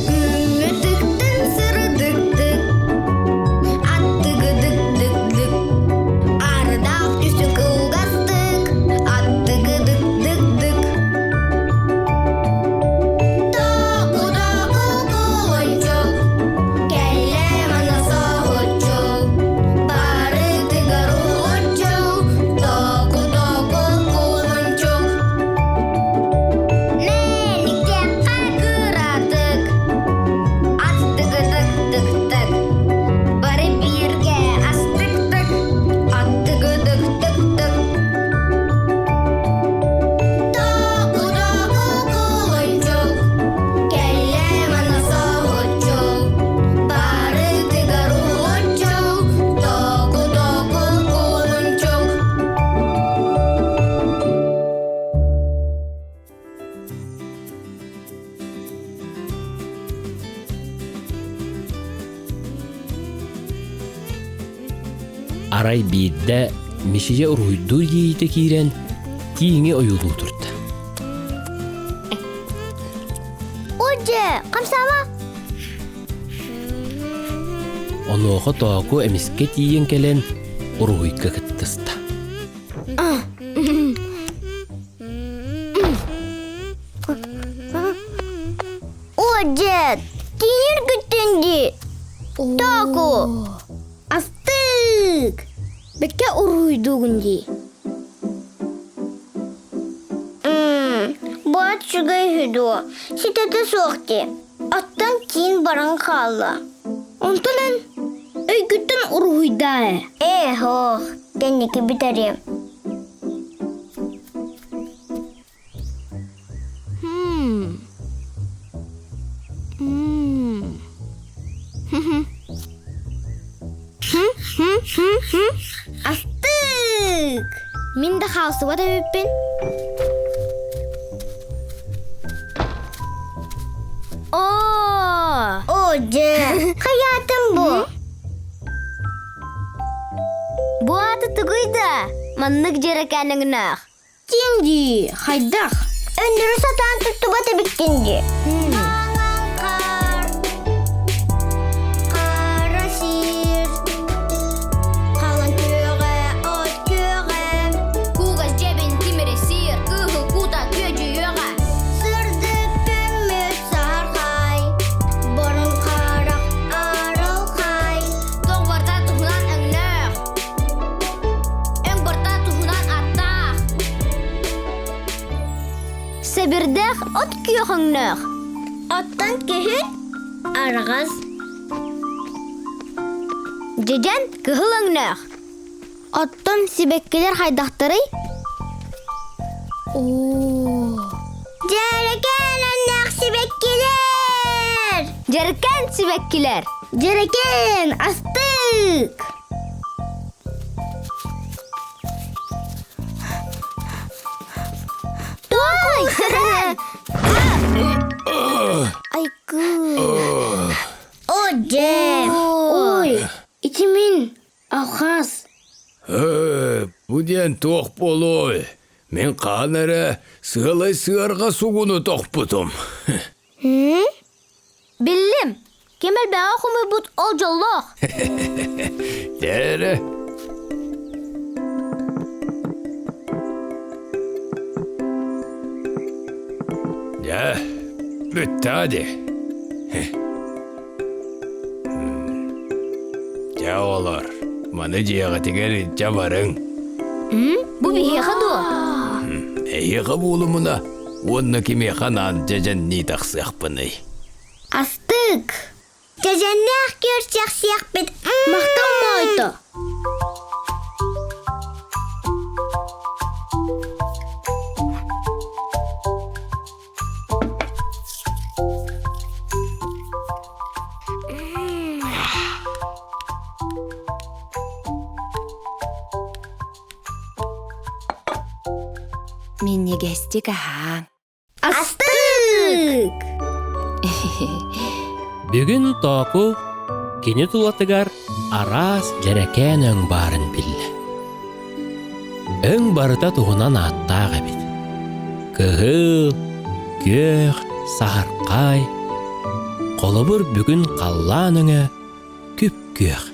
Күҥҥэ тыктын сырдыктык, аттыгыдык-дык-дык, ардаах түсү кылгастык, аттыгыдык-дык-дык. Току-току кулунчук, кэллэ мана соһуччу, барытыгар уһулуччу, току-току кулунчук. Мэниктэххэ кыратык, аттыгыдык-дык-дык, бары бииргэ астык-тык, аттыгыдык-дык-дык. Току-току кулунчук, кэллэ мана соһуччу, барытыгар уһулуччу, току-току кулунчук. Арай биирдэ Мишия уруһуйдуур иэйиитэ киирэн, тииҥи ойуулуу турда. Одьэ, хамсаама! Онуоха Тооку эмискэ тиийэн кэлэн уруһуйга кыттыста. О, дед, тиийэр күттүн дии. Тооку, астык! Бэккэ уруһуйдуугун дии. Бу үчүгэй үһү дуо? Ситэтэ суох дии. Оттон киин баран хаалла. Онтон эн өйгүттэн уруһуйдаа ээ. Ээ, һоох, кэнники бүтэриэм. Астык! Мин да хаалсыбат эбиппин. Оо! Оо, дьэ, хайаатым бу? Бу ааты тугуй да? Маннык дьэрэкээн өҥнөөх. Тинди, хайдах? Өндөрү сатаан туттубат эбиккин дии. Маҥан хаар, хара сир, халан күөҕэ, от күөҕэ. Кугас дьэбин тимири сиир, кыыһыл кута күөдьүйүөҕэ. Сырдык көмүс саһархай, борун харах арылхай. Тоҕ барда туһунан өҥнөөх, Өҥ барда туһунан аттаах. Сэбирдэх от күөх өҥнөөх. Оттон күһүн арҕас. Дьэдьэн кыһыл өҥнөөх. Оттон сибэккилэр хайдахтарый? Оо. Дьэрэкээн өҥнөөх сибэккилэр! Дьэрэкээн сибэккилэр! Дьэрэкээн астык! Той! Айгы! О, дьэ! Ой, ити мин алхас. Ээ, бу диэн туох буолуой? Мин хаан эрэ сыалай сыарҕа сугуну тохпутум. Биллим. Ким элбэҕи хомуйбут ол дьоллоох. Дээрэ. Дьэ, бүттэ дии. Дьэ, оҕолор, маны дьиэҕитигэр илдьэ барыҥ. Бу биһиэхэ дуо? Эһиэхэ буолумуна уонна кимиэхэ анаан дьэдьэннии тахсыахпыный? Астык! Дьэдьэннээх күөрчэхсиэхпит. Махтал моойто! Минньигэстик аһааҥ. Астык! Бүгүн Тооку кини тулатыгар араас дьэрэкээн өҥ баарын биллэ. Өҥ барыта туһунан ааттаах эбит. Кыһыл, Күөх, саһархай, холобур бүгүн халлаан өҥө күп-күөх.